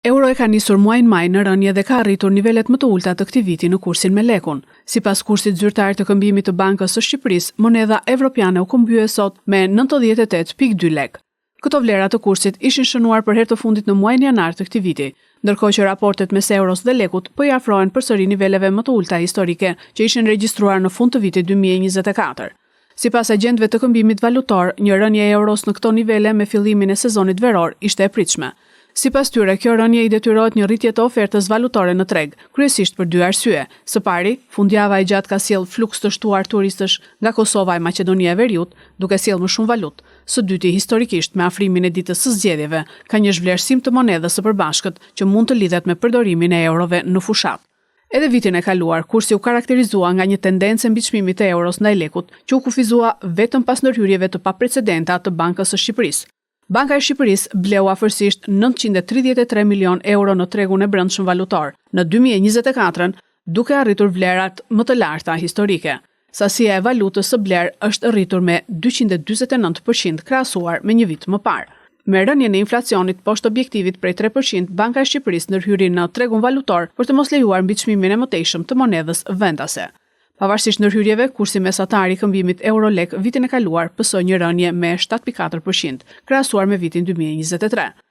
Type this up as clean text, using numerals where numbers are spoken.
Euro e ka nisur muajin maj në rënie dhe ka arritur nivelet më të ulëta të këtij viti në kursin me lekun. Sipas kursit zyrtar të këmbimit të Bankës së Shqipërisë, monedha evropiane u këmbye sot me 98.2 lekë. Këto vlera të kursit ishin shënuar për herë të fundit në muajin janar të këtij viti, ndërkohë që raportet mes euros dhe lekut po i afrohen përsëri niveleve më të ulëta historike që ishin regjistruar në fund të vitit 2024. Sipas agjentëve të këmbimit valutor, një rënie e euros në këto nivele me fillimin e sezonit veror ishte e pritshme. Sipas tyre, kjo rënie i detyrohet një rritje të ofertës valutore në treg, kryesisht për dy arsye. Së pari, fundjava e gjatë ka sjellë fluks të shtuar turistësh nga Kosova e Maqedonia e Veriut, duke sjellë më shumë valutë. Së dyti, historikisht, me afrimin e ditës së zgjedhjeve, ka një zhvlerësim të monedhës së përbashkët që mund të lidhet me përdorimin e eurove në fushatë. Edhe vitin e kaluar, kursi u karakterizua nga një tendencë e mbiçmimit të euros ndaj lekut, që u kufizua vetëm pas ndërhyrjeve të paprecedenta të Bankës së Shqipërisë. Banka e Shqipërisë bleu afërsisht 933 milionë euro në tregun e brendshëm valutor në 2024-ën, duke arritur vlerat më të larta historike. Sasia e valutës së blerë është rritur me 249% krahasuar me një vit më parë. Me rënien e inflacionit poshtë objektivit prej 3%, Banka e Shqipërisë ndërhyri në tregun valutor për të mos lejuar mbiçmimin e mëtejshëm të monedhës vendase. Pavarësisht ndërhyrjeve, kursi mesatar i këmbimit euro-lek vitin e kaluar pësoi një rënie me 7.4%, krahasuar me vitin 2023.